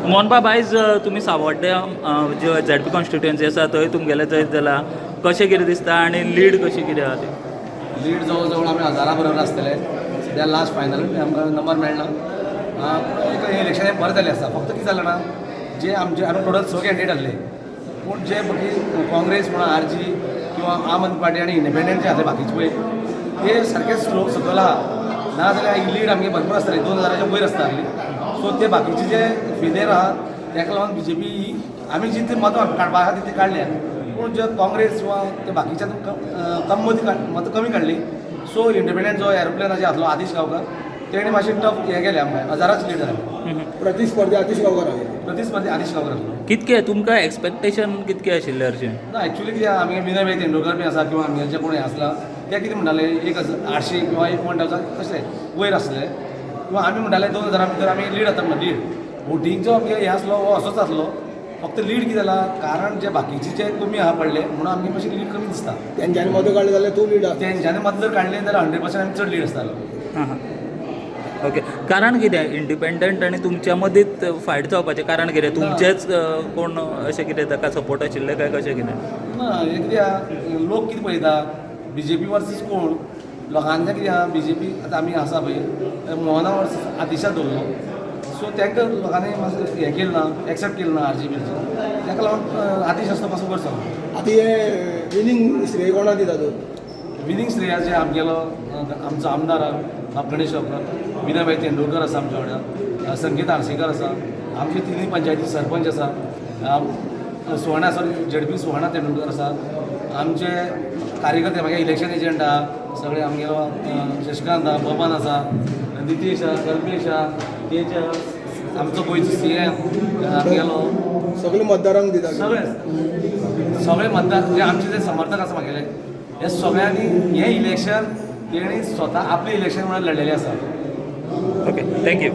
मोहनबाब, आयज तुमी सावड्ड्या जे ZP constituency आसा थंय तुमगेलें जैत जालां. कशें कितें दिसता आनी लीड कशी कितें आहा ती? लीड जवळ जवळ आमी हजारा बरोबर आसतले. सद्या लास्ट फायनल आमकां नंबर मेळना. एक इलेक्शन हें बरें जाल्लें आसा. फक्त कितें जालें ना, जे आमचे आमी टोटल स कॅन्डिडेट आहले, पूण जे मागीर काँग्रेस म्हणा, आरजी किंवा आम आदमी पार्टी आनी इंडिपेंडंट जे आसले बाकीचे पळय, ते सारके स्लो सकयल आहा. ना जाल्यार ही लीड आमगे भरपूर आसताली, 2000च्या वयर आसता आसली. सो ते बाकीचे जे फेलियर आहा, ताका लागून बीजेपी ही आमी जितली मतां काडपा आहा तितली काडल्या, पूण जे काँग्रेस किंवा ते बाकीच्या कम मतां कमी काडली. सो इंडिपेंडंट जो एरोप्लेनाचे आसलो आदिश गांवकर, तेणे मातशें टफ हें केलें आमकां. हजाराच लीड जालें. प्रतिस्पर्धी आतिश गांवकार आसलो. प्रतिस्पर्धी आदिश गांवकर आसलो. कितके तुमकां एक्सपेक्टेशन कितकें आशिल्लें हरशीं? ना, एक्चुली कितें, आमगे विनय भाई तेंडुलकर बी आसा किंवा आमगेले जे कोण हें आसला, ते कितें म्हणटाले, 1800 किंवा एक 1000 तशें वयर आसले किंवा आमी म्हणटाले 2000 भितर आमी लीड जाता म्हणून. लीड वोटिंगचो आमगे हें आसलो, हो असोच आसलो. फक्त लीड कितें जाला, कारण जे बाकीचे जे कमी आहा पडले म्हणून आमगे मातशी लीड कमी दिसता. तेंच्यांनी मतां काडली जाल्यार तूं लीड आसा. तेंच्यांनी मत जर काडलें जाल्यार 100% आमी चड लीड आसतालो. हां हां ओके. कारण कितें इंडिपेंडंट आनी तुमच्या मदींच फायट जावपाचें कारण कितें? तुमचेच कोण अशें कितें ताका सपोर्ट आशिल्लें काय कशें कितें? ना, हें कितें आहा, लोक कितें पळयता, बीजेपी वर्सीस कोण. लोकांचें कितें आहा, बीजेपी आतां आमी आसा पळय, मोहना वर्सीस आदिशा दवरलो. सो तांकां लोकांनी मातशें हें केलें ना, एक्सेप्ट केलें ना आरजी बीरजी. ताका लागून आदिश आसतो मातसो वयर सरलो. आतां हे विनींग श्रेय कोणाक दिता तूं? विनींग श्रेया जे आमगेलो आमचो आमदार आहा गणेश गांवकर, विनय भाई तेंडुलकर आसा आमच्या वांगडा, संगीत आर्सेकर आसा, आमचे तिनूय पंचायती सरपंच आसा, सुवर्णा, सॉरी, झेडपी सुवर्णा तेंडुलकर आसा, आमचे कार्यकर्ते, मागीर इलेक्शन एजंट आहा सगळे, आमगेलो शशिकांत आहा, बबन आसा, नितीश आहा, कल्पेश आहा, तेज आहा, आमचो गोंयचो सीएम आमगेलो. सगळे मतदारांक दिता. सगळे सगळे मतदार जे आमचे जे समर्थक आसा म्हागेले, हे सगळ्यांनी हें इलेक्शन तेणी स्वता आपलें इलेक्शन म्हणून लढलेलें आसा. Okay, thank you.